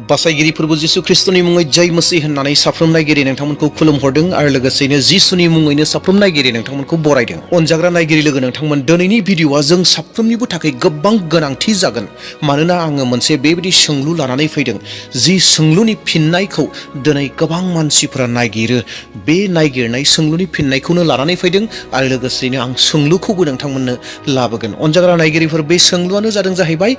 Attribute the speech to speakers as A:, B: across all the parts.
A: बासायगिरि फोरबो जिसु ख्रिस्टनि मुङै जय मसीह होननानै साफ्रोम नायगिरि नोंथांमोनखौ खुलुमहरदों आरो लोगोसेनो जिसुनि मुङैनो साफ्रोम नायगिरि नोंथांमोनखौ बरायदों। अनजाग्रा नायगिरि लोगो नोंथांमोन, दिनैनि भिडिअ'आ जों साफ्रोमनिबो थाखाय गोबां गोनांथि जागोन। मानोना आङो मोनसे बेबायदि सोंलु लानानै फैदों, जि सोंलुनि फिननायखौ दिनै गोबां मानसिफोरा नागिरो। बे नागिरनाय सोंलुनि फिननायखौनो लानानै फैदों आरो लोगोसेनो आं सोंलुखौबो नोंथांमोननो लाबोगोन। अनजाग्रा नायगिरिफोर, बे सोंलुआनो जाहैबाय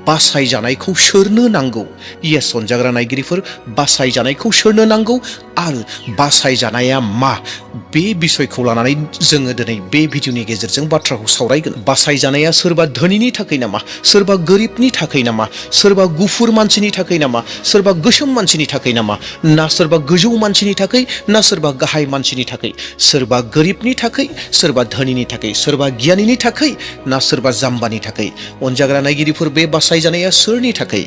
A: बासायजानायखौ सोरनो नांगौ? येस अनजाग्रा नायगिरिफोर, बासायजानायखौ सोरनो नांगौ आरो बासायजानाया मा? बे बिसयखौ लानानै जोङो दिनै बे भिडिअनि गेजेरजों बाथ्राखौ सावरायगोन। बासायजानाया सोरबा धोनिनि थाखाय नामा? सोरबा गोरिबनि थाखाय नामा? सोरबा गुफुर मानसिनि थाखाय नामा? सोरबा गोसोम मानसिनि थाखाय नामा? ना सोरबा गोजौ मानसिनि थाखाय, ना सोरबा गाहाय मानसिनि थाखाय? सोरबा गोरिबनि थाखाय, सोरबा धोनिनि थाखाय? सोरबा गियानिनि थाखाय, ना सोरबा जाम्बानि थाखाय? अनजाग्रा नायगिरिफोर, बे बासायजानाया सोरनि थाखाय?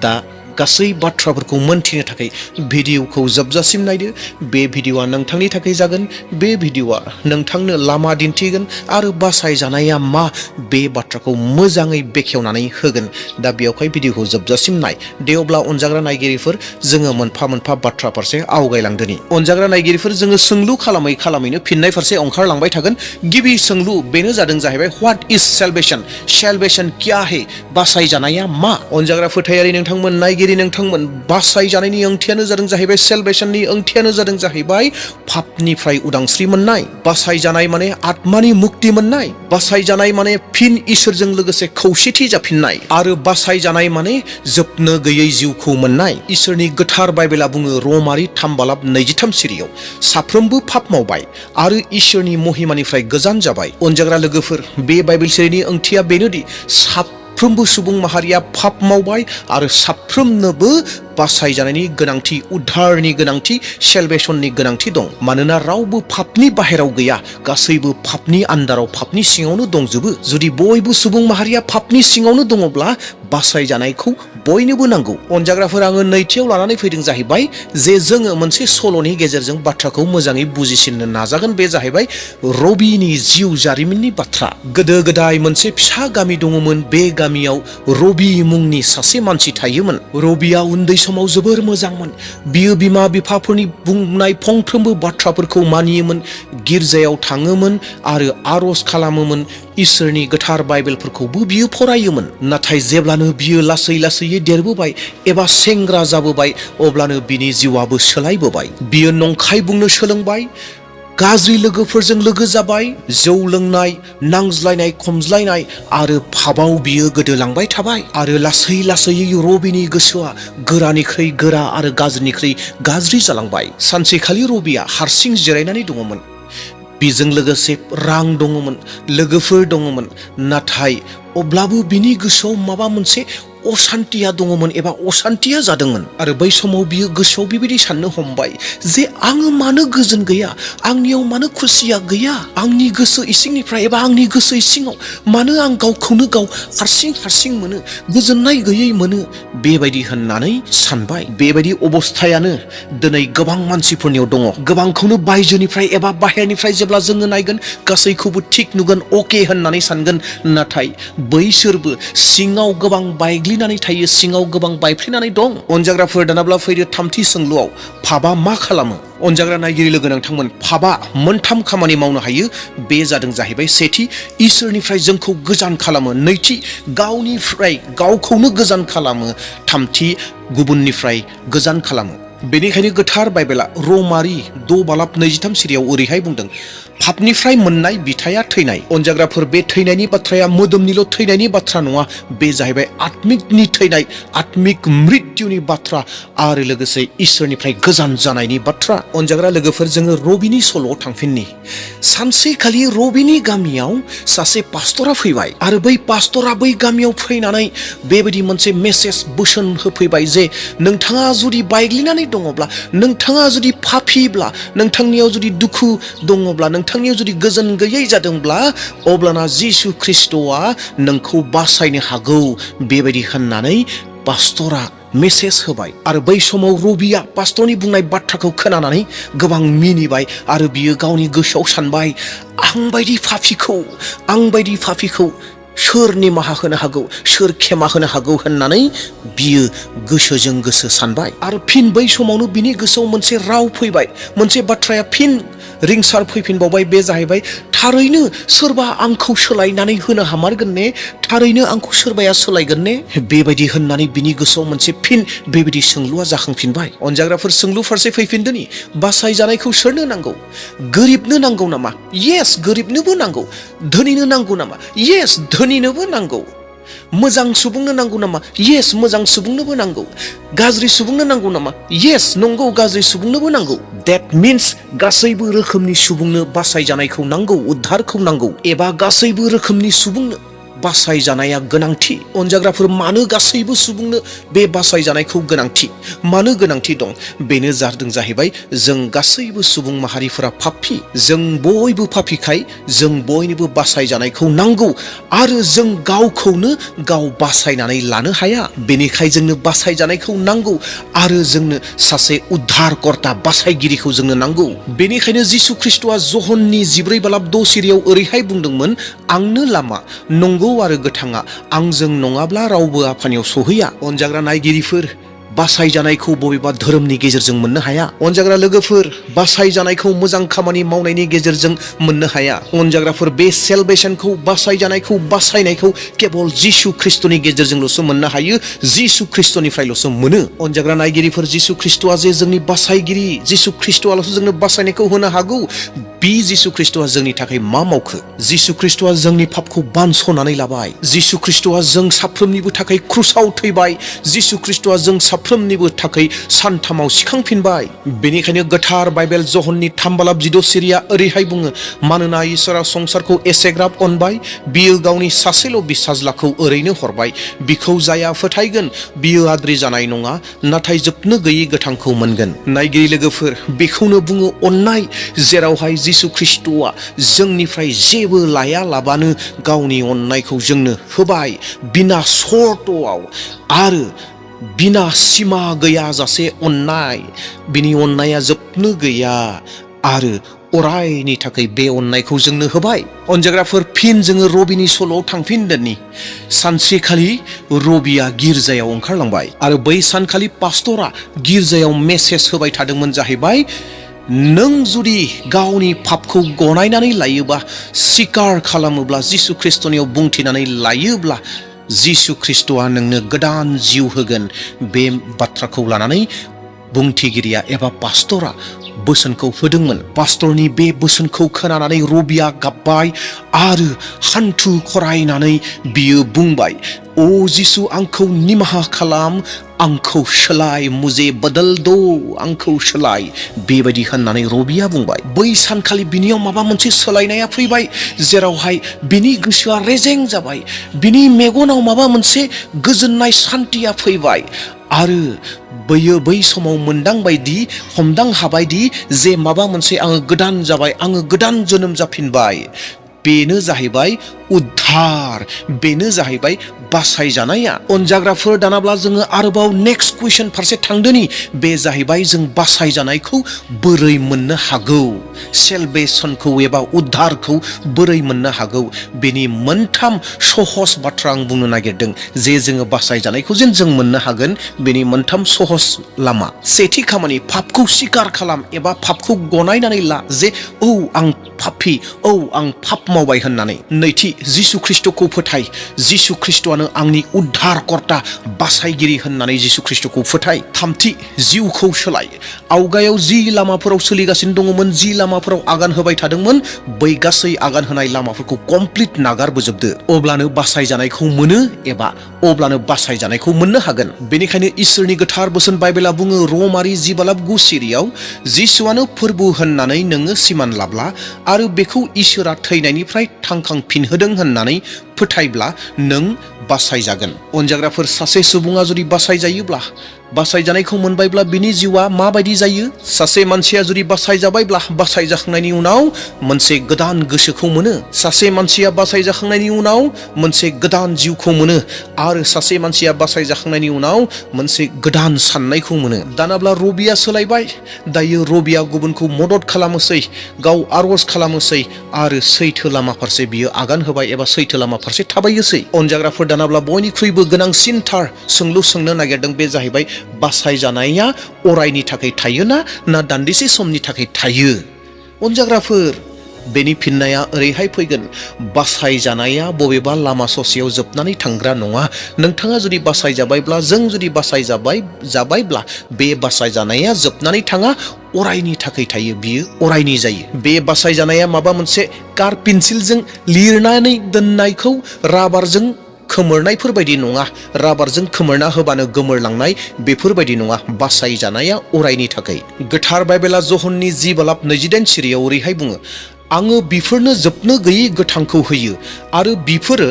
A: दा गासै बाथ्राफोरखौ मोनथिनो थाखाय भिडिअखौ जोबजासिम नायदो। बे भिडिअआ नोंथांनि थाखाय जागोन। बे भिडिअआ नोंथांनो लामा दिन्थिगोन आरो बासायजानाया मा बे बाथ्राखौ मोजाङै बेखेवनानै होगोन। दा बेयावहाय भिडिअखौ जोबजासिम नाय। दे अब्ला अनजाग्रा नायगिरिफोर, जोङो मोनफा मोनफा बाथ्रा फारसे आवगायलांदोनि। अनजाग्रा नायगिरिफोर, जोङो सोंलु खालामैनो फिननाय फारसे ओंखारलांबाय थागोन। गिबि सोंलु बेनो जाहैबाय व्हाट इज सेलवेशन? सेलवेशन क्या है? बासायजानाया मा? अनजाग्रा फोथायारि नोंथांमोन, नायगिरि नोंथांमोन, बासायजानायनि ओंथियानो जाहैबाय, सेलवेशननि ओंथियानो जाहैबाय पापनिफ्राय उदांस्रि मोननाय। बासायजानाय माने आत्मानि मुक्ति मोननाय। बासायजानाय माने फिन इसोरजों लोगोसे खौसेथि जाफिननाय। आरो बासायजानाय माने जोबनो गैयै जिउखौ मोननाय। इसोरनि गोथार बाइबेला बुङो रमारि 3:23 सिरियाव, साफ्रोमबो पाप मावबाय आरो इसोरनि महिमानिफ्राय गोजान जाबाय। अनजाग्रा लोगोफोर, बे बाइबेल सिरिनि ओंथिया बेनोदि साफ्रोमबो सुबुं माहारिया पाप मावबाय आरो साफ्रोमनोबो बासायजानायनि गोनांथि, उद्धारनि गोनांथि, सेलवेशननि गोनांथि दं। मानोना रावबो पापनि बाहेराव गैया, गासैबो पापनि आन्दाराव, पापनि सिङावनो दंजोबो। जुदि बयबो सुबुं माहारिया पापनि सिङावनो दङब्ला बासायजानायखौ बयनोबो नांगौ। अनजाग्राफोर, आङो नैथियाव लानानै फैदों जाहैबाय जे जोङो मोनसे सल'नि गेजेरजों बाथ्राखौ मोजाङै बुजिसिननो नाजागोन। बे जाहैबाय रबिनि जिउ जारिमिननि बाथ्रा। गोदो गोदाय मोनसे फिसा गामि दङमोन। बे गामियाव रबि मुंनि सासे मानसि थायोमोन। रबिया उन्दै समाव जोबोर मोजांमोन। बियो बिमा बिफाफोरनि बुंनाय फंफ्रोमबो बाथ्राफोरखौ मानियोमोन, गिर्जायाव थाङोमोन आरो आर'ज खालामोमोन। इसोरनि गोथार बाइबेलफोरखौबो बियो फरायोमोन। नाथाय जेब्लानो बियो लासै लासैयै देरबोबाय एबा सेंग्रा जाबोबाय, अब्लानो बिनि जिउआबो सोलायबोबाय। बियो नंखाय बुंनो सोलोंबाय, गाज्रि लोगोफोरजों लोगो जाबाय, जौ लोंनाय, नांज्लायनाय खमज्लायनाय आरो पापआव बियो गोदोलांबाय थाबाय। आरो लासै लासैयै रबिनि गोसोआ गोरानिख्रुइ गोरा आरो गाज्रिनिख्रुइ गाज्रि जालांबाय। सानसेखालि रबिया हारसिं जिरायनानै दङमोन। बेजों लोगोसे रां दङमोन, लोगोफोर दङमोन, नाथाय अब्लाबो बिनि गोसोआव माबा मोनसे असान्तिया दङमोन एबा असान्तिया जादोंमोन। आरो बै समाव बियो गोसोआव बेबायदि साननो हमबाय जे आङो मानो गोजोन गैया? आंनियाव मानो खुसिया गैया? आंनि गोसो इसिंनिफ्राय एबा आंनि गोसो इसिङाव मानो आं गावखौनो गाव हारसिं मोनो, गोजोननाय गैयै मोनो? बेबायदि होननानै सानबाय। बेबायदि अबस्थायानो दिनै गोबां मानसिफोरनियाव दङ। गोबांखौनो बायजोनिफ्राय एबा बाहेरनिफ्राय जेब्ला जोङो नायगोन, गासैखौबो थिग नुगोन, अके होननानै सानगोन। नाथाय बैसोरबो सिङाव गोबां बायग्लिनानै थायो, सिङाव गोबां बायफ्लेनानै दं। अनजाग्राफोर, दानाब्ला फैदो थामथि सोंलुआव, पापआ मा खालामो? अनजाग्रा नायगिरि लोगो नोंथांमोन, पापआ मोनथाम खामानि मावनो हायो। बे जाहैबाय, सेथि, इसोरनिफ्राय जोंखौ गोजान खालामो। नैथि, गावनिफ्राय गावखौनो गोजान खालामो। थामथि, गुबुननिफ्राय गोजान खालामो। बेनिखायनो गोथार बाइबेला रमारि 2:23 सिरियाव ओरैहाय बुंदों, पापनिफ्राय मोननाय बिथाया थैनाय। अनजाग्राफोर, बे थैनायनि बाथ्राया मोदोमनिल' थैनायनि बाथ्रा नङा, बे जाहैबाय आत्मिकनि थैनाय, आत्मिक मृत्युनि बाथ्रा आरो लोगोसे इसोरनिफ्राय गोजान जानायनि बाथ्रा। अनजाग्रा लोगोफोर, जोङो रबिनि सल'आव थांफिननि। सानसेखालि रबिनि गामियाव सासे पास्टरा फैबाय आरो बै पास्टरा बै गामियाव फैनानै बेबायदि मोनसे मेसेज, बोसोन होफैबाय जे नोंथाङा जुदि बायग्लिनानै दङब्ला, नोंथाङा जुदि पापीब्ला, नोंथांनियाव जुदि दुखु दङब्ला, नोंथांनियाव जुदि गोजोन गैयै जादोंब्ला, अब्लाना जिसु ख्रिस्ट'आ नोंखौ बासायनो हागौ। बेबायदि होननानै पास्टरा मेसेज होबाय। आरो बै समाव रबिया पास्टरनि बुंनाय बाथ्राखौ खोनानानै गोबां मिनिबाय आरो बियो गावनि गोसोआव सानबाय, आं बायदि पापीखौ सोर निमाहा होनो हागौ, सोर खेमा होनो हागौ होननानै बियो गोसोजों गोसो सानबाय। आरो फिन बै समावनो बिनि गोसोआव मोनसे राव फैबाय, मोनसे बाथ्राया फिन रिंसार फैफिनबावबाय। बे जाहैबाय, थारैनो सोरबा आंखौ सोलायनानै होनो हामारगोन ने? थारैनो आंखौ सोरबाया सोलायगोन ने? बेबायदि होननानै बिनि गोसोआव मोनसे फिन बेबायदि सोंलुआ जाखांफिनबाय। अनजाग्राफोर, सोंलु फारसे फैफिनदोनि, बासायजानायखौ सोरनो नांगौ? गोरिबनो नांगौ नामा? येस, गोरिबनोबो नांगौ। धोनिनो नांगौ नामा? येस, धोनिनोबो नांगौ। मोजां सुबुंनो नांगौ नामा? येस, मोजां सुबुंनोबो नांगौ। गाज्रि सुबुंनो नांगौ नामा? येस, नंगौ, गाज्रि सुबुंनोबो नांगौ। That means गासैबो रोखोमनि सुबुंनो बासायजानायखौ नांगौ, उद्धारखौ नांगौ, एबा गासैबो रोखोमनि सुबुंनो बासायजानाया गोनांथि। अनजाग्राफोर, मानो गासैबो सुबुंनो बे बासायजानायखौ गोनांथि? मानो गोनांथि दं? बेनो जादों जाहैबाय, जों गासैबो सुबुं माहारिफोरा पापी। जों बयबो पापीखाय जों बयनोबो बासायजानायखौ नांगौ आरो जों गावखौनो गाव बासायनानै लानो हाया। बेनिखाय जोंनो बासायजानायखौ नांगौ आरो जोंनो सासे उद्धारकर्ता, बासायगिरिखौ जोंनो नांगौ। बेनिखायनो जिसु ख्रिस्ट'आ जहननि 14:6 ओरैहाय बुंदोंमोन, आंनो लामा, नंगौ आरो गोथाङा, आंजों नङाब्ला रावबो आफानियाव सहैया। अनजाग्रा नायगिरिफोर, बासायजानायखौ बबेबा धोरोमनि गेजेरजों मोननो हाया। अनजाग्रा लोगोफोर, बासायजानायखौ मोजां खामानि मावनायनि गेजेरजों मोननो हाया। अनजाग्राफोर, बे सेलभेशनखौ, बासायजानायखौ, बासायनायखौ केवल जिसु ख्रिस्ट'नि गेजेरजोंल'सो मोननो हायो, जिसु ख्रिस्ट'निफ्रायल'सो मोनो। अनजाग्रा नायगिरिफोर, जिसु ख्रिस्ट'आ जे जोंनि बासायगिरि, जिसु ख्रिस्ट'आल'सो जोंनो बासायनायखौ होनो हागौ। बे जिसु ख्रिस्ट'आ जोंनि थाखाय मा मावखो? जिसु ख्रिस्ट'आ जोंनि पापखौ बानस'नानै लाबाय। जिसु ख्रिस्ट'आ जों साफ्रोमनिबो थाखाय क्रुसाव थैबाय। जिसु ख्रिस्ट'आ जों साफ्रोमनिबो थाखाय सानथामाव सिखांफिनबाय। बेनिखायनो गोथार बाइबेल जहननि 3:6 ओरैहाय बुङो, मानोना इसोरा संसारखौ एसेग्राब अनबाय, बियो गावनि सासेल' बिसाज्लाखौ ओरैनो हरबाय। बिखौ जाया फोथायगोन, बियो आद्रि जानाय नङा, नाथाय जोबनो गैयै गोथांखौ मोनगोन। नायगिरि लोगोफोर, बेखौनो बुङो अननाय, जेरावहाय जिसु ख्रिस्ट'आ जोंनिफ्राय जेबो लायालाबानो गावनि अननायखौ जोंनो होबाय, बिना सर्तआव आरो बिना सिमा गैयाजासे अननाय। बिनि अननाया जोबनो गैया आरो अरायनि थाखाय बे अननायखौ जोंनो होबाय। अनजाग्राफोर, फिन जोङो रबिनि सल'आव थांफिनदोनि। सानसेखालि रबिया गिर्जायाव ओंखारलांबाय आरो बै सानखालि पास्टरा गिर्जायाव मेसेज होबाय थादोंमोन जाहैबाय, नों जुदि गावनि पापखौ गनायनानै लायोबा, स्वीकार खालामोब्ला, जिसु ख्रिस्ट'नियाव बुंथिनानै लायोब्ला, जिसु ख्रिस्ट'आ नोंनो गोदान जिउ होगोन। बे बाथ्राखौ लानानै बुंथिगिरिया एबा पास्टरा बोसोनखौ होदोंमोन। पास्टरनि बे बोसोनखौ खोनानानै रबिया गाबबाय आरो हान्थु खरायनानै बियो बुंबाय, ओ जिसु, आंखौ निमाहा खालाम, आंखौ सोलाय, मुझे बदल दो, आंखौ सोलाय। बेबायदि होननानै रबिया बुंबाय। बै सानखालि बिनियाव माबा मोनसे सोलायनाया फैबाय, जेरावहाय बिनि गोसोआ रेजें जाबाय, बिनि मेगनाव माबा मोनसे गोजोननाय, सान्थिया फैबाय आरो बैयो बै समाव मोनदांबायदि, हमदां हाबायदि जे माबा मोनसे आङो गोदान जाबाय, आङो गोदान जोनोम जाफिनबाय। बेनो जाहैबाय उद्धार, बेनो जाहैबाय बासायजानाया। अनजाग्राफोर, दानाब्ला जोङो आरोबाव नेक्स्ट कुइसन फारसे थांदोनि। बे जाहैबाय, जों बासायजानायखौ बोरै मोननो हागौ? सेलभेशनखौ एबा उद्धारखौ बोरै मोननो हागौ? बेनि मोनथाम सहज बाथ्रा आं बुंनो नागिरदों, जे जोङो बासायजानायखौ जेन जों मोननो हागोन। बेनि मोनथाम सहज लामा। सेथि खामानि, पापखौ स्वीकार खालाम एबा पापखौ गनायनानै ला, जे औ आं पापी, औ आं पाप मावबाय होननानै। नैथि, जिसु ख्रिस्ट'खौ फोथाय, जिसु ख्रिस्ट'आनो आंनि उद्धारकर्ता, बासायगिरि होननानै जिसु ख्रिस्ट'खौ फोथाय। थामथि, जिउखौ सोलाय। आवगायाव जि लामाफोराव सोलिगासिनो दङमोन, जि लामाफोराव आगान होबाय थादोंमोन, बै गासै आगान होनाय लामाफोरखौ कमप्लिट नागारबोजोबदो। अब्लानो बासायजानायखौ मोनो एबा अब्लानो बासायजानायखौ मोननो हागोन। बेनिखायनो इसोरनि गोथार बोसोन बाइबेला बुङो, रमारि 10:9 जिसुआनो फोरबो होननानै नोङो सिमान लाब्ला आरो बेखौ इसोरा थैनायनिफ्राय थांखांफिनहोदों होननानै फोथायब्ला नों बासायजागोन। अनजाग्राफोर, सासे सुबुङा जुदि बासायजायोब्ला बासायजानायखौ मोनबायब्ला बिनि जिउआ माबायदि जायो? सासे मानसिया जुदि बासायजाबायब्ला बासायजाखांनायनि उनाव मोनसे गोदान गोसोखौ मोनो। सासे मानसिया बासायजाखांनायनि उनाव मोनसे गोदान जिउखौ मोनो आरो सासे मानसिया बासायजाखांनायनि उनाव मोनसे गोदान साननायखौ मोनो। दानाब्ला रबिया सोलायबाय। दायो रबिया गुबुनखौ मदद खालामोसै, गाव आरज खालामोसै आरो सैथो लामा फारसे बियो आगान होबाय एबा सैथो लामा फारसे थाबायोसै। अनजाग्राफोर, दानाब्ला बयनिख्रुइबो गोनांसिनथार सोंलु सोंनो नागिरदों बे जाहैबाय बासायजानाया अरायनि थाखाय थायोना ना दान्दिसे समनि थाखाय थायो? अनजाग्राफोर, बेनि फिननाया ओरैहाय फैगोन। बासायजानाया बबेबा लामा ससेयाव जोबनानै थांग्रा नङा। नोंथाङा जुदि बासायजाबायब्ला, जों जुदि बासायजाबायब्ला बे बासायजानाया जोबनानै थाङा, अरायनि थाखाय थायो, बियो अरायनि जायो। बे बासायजानाया माबा मोनसे कार पेन्सिलजों लिरनानै दोननायखौ राबारजों खोमोरनायफोर बायदि नङा। राबारजों खोमोरना होबानो गोमोरलांनाय बेफोरबायदि नङा। बासायजानाया अरायनि थाखाय। गोथार बाइबेला जहननि 10:28 सिरियाव ओरैहाय बुङो, आङो बिफोरनो जोबनो गैयै गोथांखौ होयो आरो बिफोरो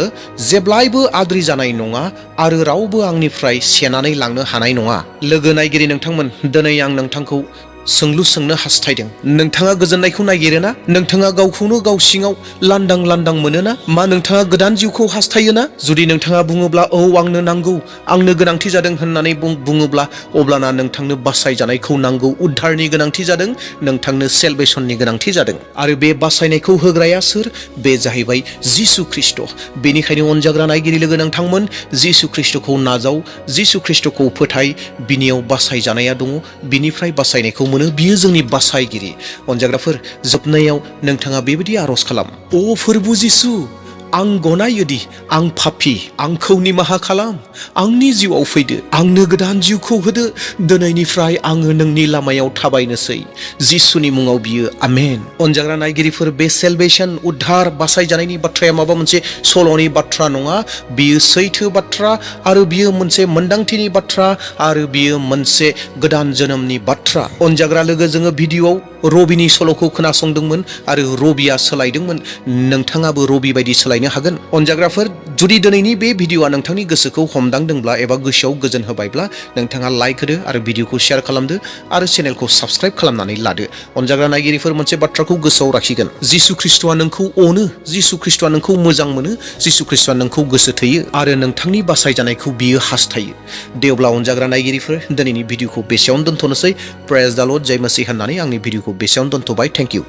A: जेब्लायबो आद्रि जानाय नङा आरो रावबो आंनिफ्राय सेनानै लांनो हानाय नङा। लोगो नायगिरि नोंथांमोन, दिनै आं नोंथांखौ सोंलु सोंनो हास्थायदों। नोंथाङा गोजोननायखौ नागिरोना? नोंथाङा गावखौनो गाव सिङाव लांदां मोनोना? मा नोंथाङा गोदान जिउखौ हास्थायोना? जुदि नोंथाङा बुङोब्ला औ आंनो नांगौ, आंनो गोनांथि जादों होननानै बुङोब्ला अब्लाना नोंथांनो बासायजानायखौ नांगौ, उद्धारनि गोनांथि जादों, नोंथांनो सेलभेसननि गोनांथि जादों। आरो बे बासायनायखौ होग्राया सोर? बे जाहैबाय जिसु ख्रिस्ट'। बेनिखायनो अनजाग्रा नायगिरि लोगो नोंथांमोन, जिसु ख्रिस्ट'खौ नाजाव, जिसु ख्रिस्ट'खौ फोथाय, बिनियाव बासायजानाया दङ, बिनिफ्राय बासायनायखौ मोनो, बियो जोंनि बासायगिरि। अनजाग्राफोर, जोबनायाव नोंथाङा बेबायदि आरज खालाम, ओ फोरबु जिसु, आं गनायोदि आं पापी, आंखौ निमाहा खालाम, आंनि जिउआव फैदो, आंनो गोदान जिउखौ होदो, दिनैनिफ्राय आङो नोंनि लामायाव थाबायनोसै। जिसुनि मुङाव बियो आमेन। अनजाग्रा नायगिरिफोर, बे सेलभेशन, उद्धार, बासायजानायनि बाथ्राया माबा मोनसे सल'नि बाथ्रा नङा, बियो सैथो बाथ्रा आरो बियो मोनसे मोनदांथिनि बाथ्रा आरो बियो मोनसे गोदान जोनोमनि बाथ्रा। अनजाग्रा लोगो, जोङो भिडिअ'आव रबिनि सल'खौ खोनासंदोंमोन आरो रबिया सोलायदोंमोन। नोंथाङाबो रबि बायदि सोलायनो हागोन। अनजाग्राफोर, जुदि दिनैनि बे भिडिअ'आ नोंथांनि गोसोखौ हमदांदोंब्ला एबा गोसोआव गोजोन होबायब्ला नोंथाङा लाइक होदो आरो भिडिअ'खौ शेयार खालामदो आरो चेनेलखौ साबस्क्राइब खालामनानै लादो। अनजाग्रा नायगिरिफोर, मोनसे बाथ्राखौ गोसोआव लाखिगोन, जिसु ख्रिस्ट'आ नोंखौ अनो, जिसु ख्रिस्ट'आ नोंखौ मोजां मोनो, जिसु ख्रिस्ट'आ नोंखौ गोसो थोयो आरो नोंथांनि बासायजानायखौ बियो हास्थायो। दे अब्ला अनजाग्रा नायगिरिफोर, दिनैनि भिडिअ'खौ बेसेयावनो दोनथ'नोसै। प्रेज द लर्ड, जय मसीह होननानै आंनि भिडिअ'खौ बेसेयावनो दोनथ'बाय। Thank you.